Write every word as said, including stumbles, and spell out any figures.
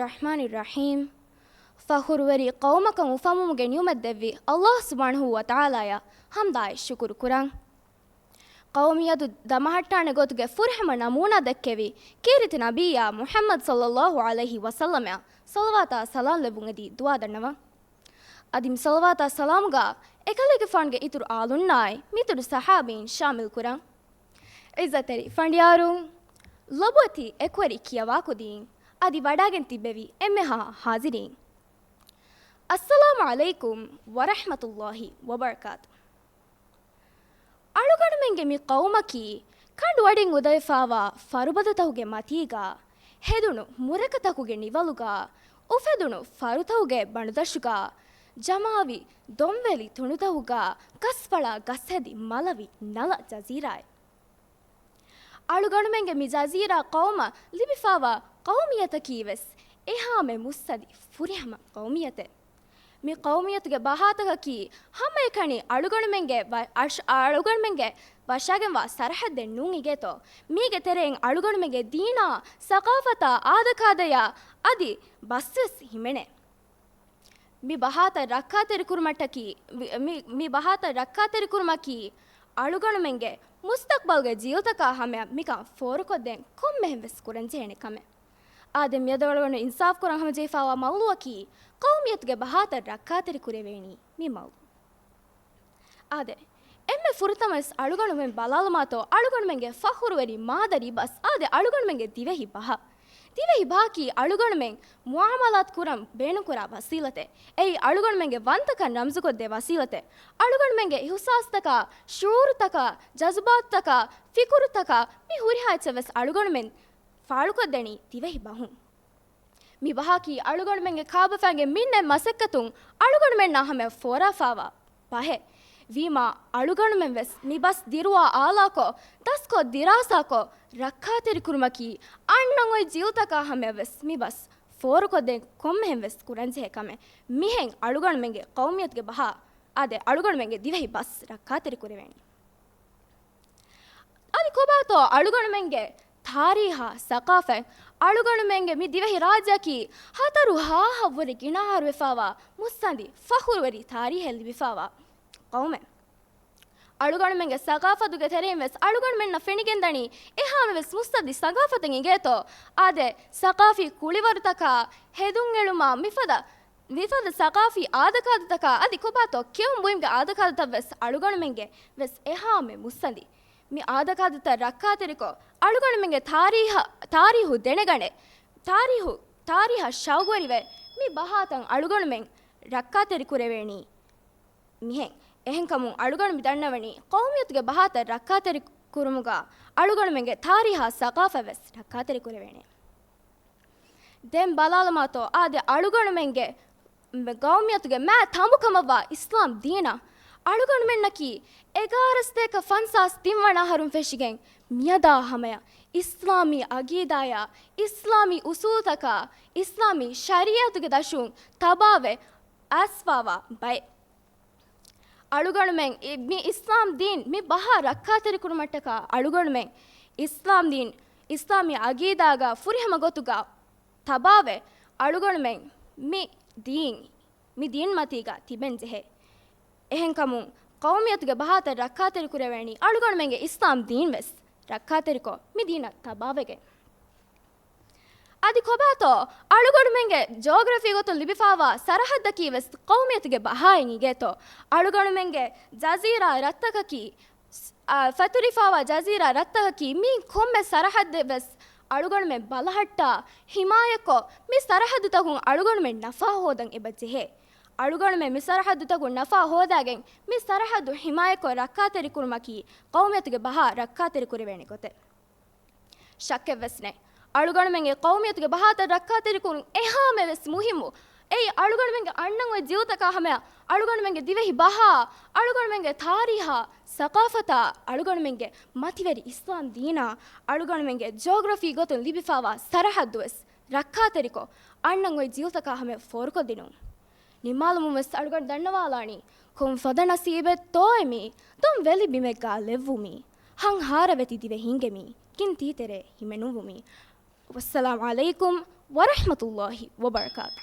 ރަޙްމާނި ރަޙީމް. ފަޚުރުވެރި ޤައުމަކަށް އުފަންވުމުގެ ނިޢުމަތް ދެއްވި ﷲ ސުބްޙާނަހޫ ވަތަޢާލާޔަށް ޙަމްދާއި ޝުކުރު ކުރަން. ޤައުމިއްޔަތު ދަމަހައްޓާނެ ގޮތުގެ ފުރިހަމަ ނަމޫނާ ދެއްކެވި ކީރިތި ނަބިއްޔާ މުޙައްމަދު ޞައްލައްލާހު ޢަލައިހި ވަސައްލަމަށް ޞަލަވާތާ ސަލާމް ލެއްވުން އެދި ދުޢާ ދަންނަވަން. އަދި މި ޞަލަވާތާ ސަލާމުގަ އެކަލޭގެފާނުގެ އިތުރު އާލުންނާއި މިތުރު ޞަޙާބީން ޝާމިލް ކުރަން. ޢިއްޒަތްތެރި ފަނޑިޔާރުން، ލޮބުވެތި އެކުވެރި ކިޔަވާކުދީން އަދި ވަޑާގެން ތިއްބެވި އެންމެހާ ޙާޟިރީން، އައްސަލާމު ޢަލައިކުމް ވަރަޙްމަތުﷲ ވަބަރަކާތު. އަޅުގަނޑުމެންގެ މި ޤައުމަކީ ކަނޑުއަޑިން އުދަވެފާވާ ފަރުބަދަތަކުގެ މަތީގަ، ހެދުނު މުރަކަތަކުގެ ނިވަލުގަ، އުފެދުނު ފަރުތަކުގެ ބަނޑުދަށުގަ، ޖަމާވި ދޮންވެލި ތުނޑުތަކުގަ، ގަސްފަޅާ ގަސްހެދި މަލަވި ނަލަ ޖަޒީރާއެއް. އަޅުގަނޑުމެންގެ މި ޖަޒީރާ ޤައުމަށް ލިބިފާވާ ޤައުމިއްޔަތަކީ ވެސް އެހާމެ މުއްސަނދި ފުރިހަމަ ޤައުމިއްޔަތެއް. މި ޤައުމިއްޔަތުގެ ބަހާތަކަކީ ހަމައެކަނި އަޅުގަނޑުމެންގެ ވަ-، އަށް-، އަޅުގަނޑުމެންގެ ވަށާގެންވާ ސަރަޙައްދެއް ނޫން އިނގޭތޯ. މީގެ ތެރެއިން އަޅުގަނޑުމެންގެ ދީނާ، ސަޤާފަތާ، އާދަކާދަޔާ އަދި ބަސްވެސް ހިމެނޭ. މި ބަހާތައް ރައްކާތެރިކުރުމަށްޓަކީ، މި، މި ބަހާތައް ރައްކާތެރިކުރުމަކީ އަޅުގަނޑުމެންގެ މުސްތަޤްބަލްގެ ޖީލުތަކާ ހަމަޔަށް މިކަން ފޯރުކޮށްދޭން ކޮންމެހެން ވެސް ކުރަންޖެހޭނެ ކަމެއް. އާދެ، މިއަދު އަޅުގަނޑު އިންސާފް ކުރަން ހަމަޖެހިފާވާ މައުޟޫއަކީ ޤައުމިއްޔަތުގެ ބަހާތައް ރައްކާތެރިކުރެވޭނީ މި މައުޟޫ. އާދެ، އެންމެ ފުރަތަމަވެސް އަޅުގަނޑުމެން ބަލާލަމާތޯ، އަޅުގަނޑުމެންގެ ފަޚުރުވެރި މާދަރީ ބަސް، އާދެ، އަޅުގަނޑުމެންގެ ދިވެހި ބަހަށް. ދިވެހި ބަހަކީ އަޅުގަނޑުމެން މުޢާމަލާތު ކުރަން ބޭނުންކުރާ ވަސީލަތެއް. އެއީ އަޅުގަނޑުމެންގެ ވަންތަކަން ރަމްޒުކޮށްދޭ ވަސީލަތެއް. އަޅުގަނޑުމެންގެ އިޙުސާސްތަކާ، ޝުޢޫރުތަކާ، ޖަޒުބާތުތަކާ، ފިކުރުތަކާ، މި ހުރިހާ އެއްޗެއް ވެސް އަޅުގަނޑުމެން ފާޅުކޮށްދެނީ ދިވެހި ބަހުން. މި ބަހަކީ އަޅުގަނޑުމެންގެ ކާބަފައިންގެ މިންނެތް މަސައްކަތުން އަޅުގަނޑުމެންނާ ހަމަޔަށް ފޯރާފާވާ ބަހެއް. ވީމާ، އަޅުގަނޑުމެން ވެސް މި ބަސް ދިރުވާ އާލާކޮށް، ދަސްކޮށް، ދިރާސާކޮށް، ރައްކާތެރިކުރުމަކީ އަންނަ އޮތް ޖީލުތަކާ ހަމަޔަށް ވެސް މި ބަސް ފޯރުކޮށްދޭން ކޮންމެހެން ވެސް ކުރަންޖެހޭ ކަމެއް. މިހެން އަޅުގަނޑުމެންގެ ޤައުމިއްޔަތުގެ ބަހާ، އާދެ، އަޅުގަނޑުމެންގެ ދިވެހި ބަސް ރައްކާތެރިކުރެވޭނީ. އަދި ކޮބާތޯ އަޅުގަނޑުމެންގެ ތާރީހާ ސަޤާފަތް؟ އަޅުގަނޑުމެންގެ މި ދިވެހި ރާއްޖެއަކީ ހަތަރު ހާހަށްވުރެ ގިނަ އަހަރު ވެފާވާ މުއްސަނދި ފަޚުރުވެރި ތާރީހެއް ލިބިފާވާ ޤައުމެއް. އަޅުގަނޑުމެންގެ ސަޤާފަތުގެ ތެރެއިން ވެސް އަޅުގަނޑުމެންނަށް ފެނިގެންދަނީ އެހާމެ ވެސް މުއްސަނދި ސަޤާފަތެއް އިނގޭތޯ. އާދެ، ސަޤާފީ ކުޅިވަރުތަކާ، ހެދުންއެޅުމާ، މިފަދަ މިފަދަ ސަޤާފީ އާދަކާދަތަކާ އަދި ކޮބާތޯ ކެއުން ބުއިމުގެ އާދަކާދަތައް ވެސް އަޅުގަނޑުމެންގެ ވެސް އެހާމެ މުއްސަނދި. މި އާދަކާދަތައް ރައްކާތެރިކޮށް، އަޅުގަނޑުމެންގެ ތާރީހަ-، ތާރީހު ދެނެގަނެ، ތާރީހު، ތާރީހަށް ޝައުގުވެރިވެ، މި ބަހާތައް އަޅުގަނޑުމެން ރައްކާތެރިކުރެވޭނީ މިހެން. އެހެންކަމުން އަޅުގަނޑު މި ދަންނަވަނީ، ޤައުމިއްޔަތުގެ ބަހާތައް ރައްކާތެރިކުރުމުގަ އަޅުގަނޑުމެންގެ ތާރީހާ ސަޤާފަތް ވެސް ރައްކާތެރިކުރެވޭނެ. ދެން ބަލާލަމާތޯ، އާދެ، އަޅުގަނޑުމެންގެ ޤައުމިއްޔަތުގެ މާ ތަނބު ކަމަށްވާ އިސްލާމް ދީނަށް އަޅުގަނޑުމެންނަކީ އެގާރަ ސަތޭކަ ފަންސާސް ތިން ވަނަ އަހަރުން ފެށިގެން މިއަދާ ހަމަޔަށް އިސްލާމީ އަގީދާޔާ، އިސްލާމީ އުސޫލުތަކާ، އިސްލާމީ ޝަރީޢަތުގެ ދަށުން ތަބާވެ އައިސްފާވާ ބައެއް. އަޅުގަނޑުމެން އި-، މި އިސްލާމް ދީން މި ބަހާ ރައްކާތެރިކުރުމަށްޓަކާ އަޅުގަނޑުމެން އިސްލާމް ދީން އިސްލާމީ އަގީދާގަ ފުރިހަމަ ގޮތުގަ ތަބާވެ، އަޅުގަނޑުމެން މި ދީން، މި ދީން މަތީގަ ތިބެން ޖެހޭ. އެހެންކަމުން، ޤައުމިއްޔަތުގެ ބަހާތައް ރައްކާތެރިކުރެވޭނީ އަޅުގަނޑުމެންގެ އިސްލާމް ދީން ވެސް ރައްކާތެރިކޮށް، މި ދީނަށް ތަބާވެގެން. އަދި ކޮބާތޯ އަޅުގަނޑުމެންގެ ޖޯގްރަފީ ގޮތުން ލިބިފާވާ ސަރަހައްދަކީ ވެސް ޤައުމިއްޔަތުގެ ބަހާއެއް އިނގޭތޯ؟ އަޅުގަނޑުމެންގެ ޖަޒީރާ ރަށްތަކަކީ، އާ، ފެތުރިފާވާ ޖަޒީރާ ރަށްތަކަކީ މީ ކޮންމެ ސަރަހައްދެއް ވެސް އަޅުގަނޑުމެން ބަލަހައްޓާ، ހިމާޔަތްކޮށް، މި ސަރަހައްދުތަކުން އަޅުގަނޑުމެން ނަފާ ހޯދަން އެބަ ޖެހޭ. އަޅުގަނޑުމެން މި ސަރަހައްދުތަކުން ނަފާ ހޯދާގެން، މި ސަރަހައްދު ހިމާޔަތްކޮށް ރައްކާތެރިކުރުމަކީ ޤައުމިއްޔަތުގެ ބަހާ ރައްކާތެރިކުރެވޭނެ ގޮތެއް. ޝައްކެއްވެސް ނެތް. އަޅުގަނޑުމެންގެ ޤައުމިއްޔަތުގެ ބަހާތައް ރައްކާތެރިކުރުން އެހާމެ ވެސް މުހިއްމު. އެއީ އަޅުގަނޑުމެންގެ އަންނަން އޮތް ޖީލުތަކާ ހަމަޔަށް އަޅުގަނޑުމެންގެ ދިވެހި ބަހާ، އަޅުގަނޑުމެންގެ ތާރީހާ، ސަޤާފަތާ، އަޅުގަނޑުމެންގެ މަތިވެރި އިސްލާމް ދީނާ، އަޅުގަނޑުމެންގެ ޖޯގްރަފީ ގޮތުން ލިބިފާވާ ސަރަހައްދު ވެސް ރައްކާތެރިކޮށް، އަންނަން އޮތް ޖީލުތަކާ ހަމަޔަށް ފޯރުކޮށްދިނުން. ނިންމާލުމުން ވެސް އަޅުގަނޑު ދަންނަވާލާނީ، ކޮން ފަދަ ނަސީބެއްތޯއެ މީ، ދޮން ވެލި ބިމެއްގާ ލެއްވުމީ، ހަންހާރަވެތި ދިވެހީންގެ މީ، ކިން ތީތެރޭ ހިމެނުއްވުމީ. ވައްސަލާމް ޢަލައިކުމް ورحمة الله وبركاته.